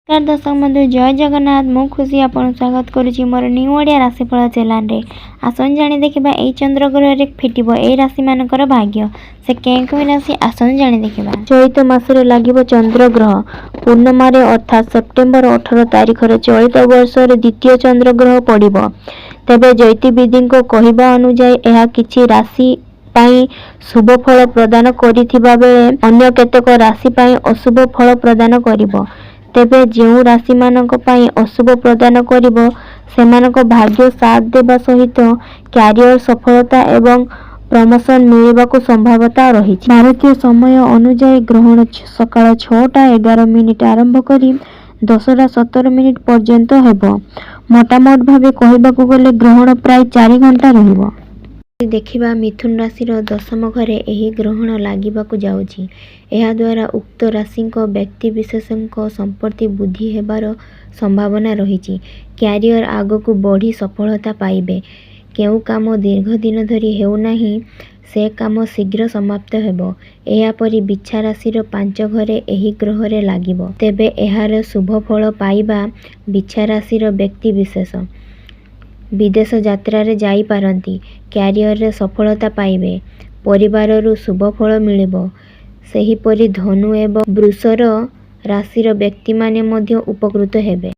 ନମସ୍କାର ଦର୍ଶକ ବନ୍ଧୁ, ଜୟ ଜଗନ୍ନାଥ। ମୁଁ ଖୁସି ଆପଣଙ୍କୁ ସ୍ୱାଗତ କରୁଛି ମୋର ନ୍ୟୁ ଓଡ଼ିଆ ରାଶିଫଳ ଚ୍ୟାନେଲରେ। ଆସନ୍ତୁ ଜାଣି ଦେଖିବା, ଏଇ ଚନ୍ଦ୍ରଗ୍ରହରେ ଫିଟିବ ଏଇ ରାଶିମାନଙ୍କର ଭାଗ୍ୟ। ସେ କେଉଁ କେଉଁ ରାଶି, ଆସନ୍ତୁ ଜାଣି ଦେଖିବା। ଚଳିତ ମାସରେ ଲାଗିବ ଚନ୍ଦ୍ରଗ୍ରହ। ପୂର୍ଣ୍ଣମାରେ, ଅର୍ଥାତ୍ ସେପ୍ଟେମ୍ବର 18 ତାରିଖରେ ଚଳିତ ବର୍ଷରେ ଦ୍ୱିତୀୟ ଚନ୍ଦ୍ରଗ୍ରହ ପଡ଼ିବ। ତେବେ ଜ୍ୟୋତିର୍ବିଦଙ୍କ କହିବା ଅନୁଯାୟୀ, ଏହା କିଛି ରାଶି ପାଇଁ ଶୁଭ ଫଳ ପ୍ରଦାନ କରିଥିବା ବେଳେ ଅନ୍ୟ କେତେକ ରାଶି ପାଇଁ ଅଶୁଭ ଫଳ ପ୍ରଦାନ କରିବ। ତେବେ ଯେଉଁ ରାଶିମାନଙ୍କ ପାଇଁ ଅଶୁଭ ପ୍ରଦାନ କରିବ, ସେମାନଙ୍କ ଭାଗ୍ୟ ସାଥ ଦେବା ସହିତ କ୍ୟାରିୟର ସଫଳତା ଏବଂ ପ୍ରମୋସନ ମିଳିବାକୁ ସମ୍ଭାବନା ରହିଛି। ଭାରତୀୟ ସମୟ ଅନୁଯାୟୀ ଗ୍ରହଣ ସକାଳ 6ଟା 11 ମିନିଟ ଆରମ୍ଭ କରି 10ଟା 17 ମିନିଟ ପର୍ଯ୍ୟନ୍ତ ହେବ। ମୋଟାମୋଟ ଭାବେ କହିବାକୁ ଗଲେ ଗ୍ରହଣ ପ୍ରାୟ 4 ଘଣ୍ଟା ରହିବ। ଯଦି ଦେଖିବା, ମିଥୁନ ରାଶିର ଦଶମ ଘରେ ଏହି ଗ୍ରହଣ ଲାଗିବାକୁ ଯାଉଛି। ଏହାଦ୍ୱାରା ଉକ୍ତ ରାଶିଙ୍କ ବ୍ୟକ୍ତିବିଶେଷଙ୍କ ସମ୍ପତ୍ତି ବୃଦ୍ଧି ହେବାର ସମ୍ଭାବନା ରହିଛି। କ୍ୟାରିୟର ଆଗକୁ ବଢ଼ି ସଫଳତା ପାଇବେ। କେଉଁ କାମ ଦୀର୍ଘ ଦିନ ଧରି ହେଉନାହିଁ, ସେ କାମ ଶୀଘ୍ର ସମାପ୍ତ ହେବ। ଏହାପରି ବିଛା ରାଶିର ପାଞ୍ଚ ଘରେ ଏହି ଗ୍ରହରେ ଲାଗିବ। ତେବେ ଏହାର ଶୁଭ ଫଳ ପାଇବା ବିଛା ରାଶିର ବ୍ୟକ୍ତିବିଶେଷ। ବିଦେଶ ଯାତ୍ରାରେ ଯାଇପାରନ୍ତି। କ୍ୟାରିୟରରେ ସଫଳତା ପାଇବେ। ପରିବାରରୁ ଶୁଭ ଫଳ ମିଳିବ। ସେହିପରି ଧନୁ ଏବଂ ବୃଷର ରାଶିର ବ୍ୟକ୍ତିମାନେ ମଧ୍ୟ ଉପକୃତ ହେବେ।